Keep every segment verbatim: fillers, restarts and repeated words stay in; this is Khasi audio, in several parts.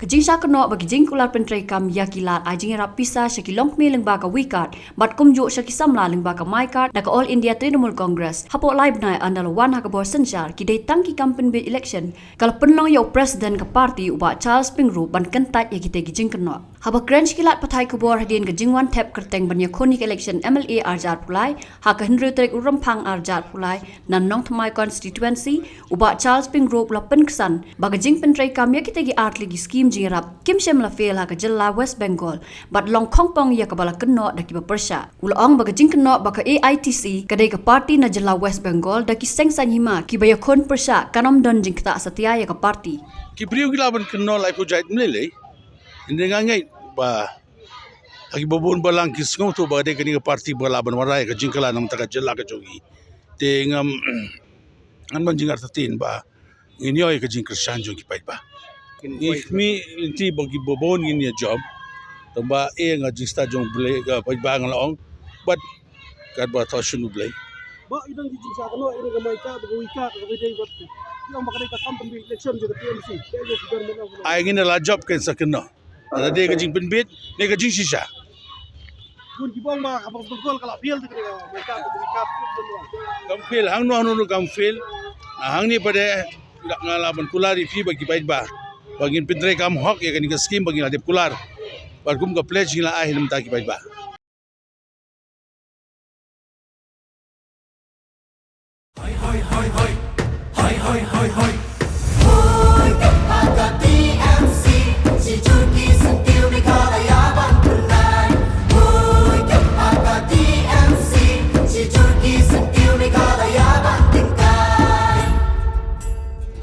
Jingshah kynnoh ba ki jingkular pyntreikam ïa ki lad ai jingïarap pisa sha ki longkmie lyngba ka WeCard bad kumjuh sha ki samla lyngba ka MyCard da ka All India Trinamool Congress hapoh lai bnai ynda la wan ha ka bor synshar ki dei tang ki kam pynbiej election, ka la pynlong ïa u president ka party u Bah Charles Pyngrope ban kyntait ïa kitei ki jingkynnoh. Haba kren sha ki lad pathai khubor hadien ka jingwan thep kyrteng ban ïakhun ïa ka election M L A arhajar arphew lai ha ka hynriew tarik u Rymphang arhajar arphew lai na Nongthymmai constituency, u Bah Charles Pyngrope u la pynksan ba ka jingpyntreikam ïa kitei ki artylli ki skim jingïarap kim shym la fail ha ka jylla West Bengal bad long khongpong ïa kaba la kynnoh da kiba pyrshah. U la ong ba ka jingkynnoh ba ka A I T C ka dei ka party na jylla West Bengal da ki seng saiñ hima kiba ïakhun pyrshah kan ym don jingktah satia ïa ka party. Ki briew ki lah ban kynnoh laiphew jait ym lei lei. Hynrei nga ngeit ba ha kiba bun balang ki sngewthuh ba ka dei kane ka party ba lah ban wanrah ïa ka jingkylla na ka bynta ka jylla ka jong ngi. Te ngam, ngan ban jynjar artatien ba ngin ïoh ïa ka jingkyrshan jong ki paidbah. Ngi khmih lynti ba kiba bun ngin ïa jop. Tangba ïa nga jingstad jong U Blei, ka paidbah nga la ong. Bad katba thoh shuh U Blei. Ba i dang ki jingshah kynnoh ïa ka MyCard bad ka WeCard bad ka dei bad ki ong ba ka dei ka kam pynbiej election jong ka T M C. Ka ïa ki don ban ong. Ai ngin la jop kan sa kynnoh. Lada dei ka jingpynbiej ne ka jingshisha. Bun ki ba ong ba ka West Bengal ka la fail te ka dei ka MyCard bad ka WeCard. Kam fail, hangno hangno kam fail. Ah, hangne pat de nga lah ban kular ïa phi bad ki paidbah ba ngin pyntreikam hok ïa kane ka skim ba ngin la dep kular. Bad kum ka pledge ngin la ai ha mynta ki paidbah.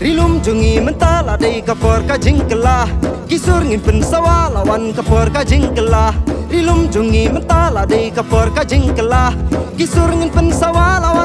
Ri lum jong ngi mynta la dei ka por ka jingkylla. Ki sur ngin pynsawa la wan ka por ka jingkylla. Ri lum jong ngi mynta la dei ka por ka jingkylla. Ki sur ngin pynsawa la wan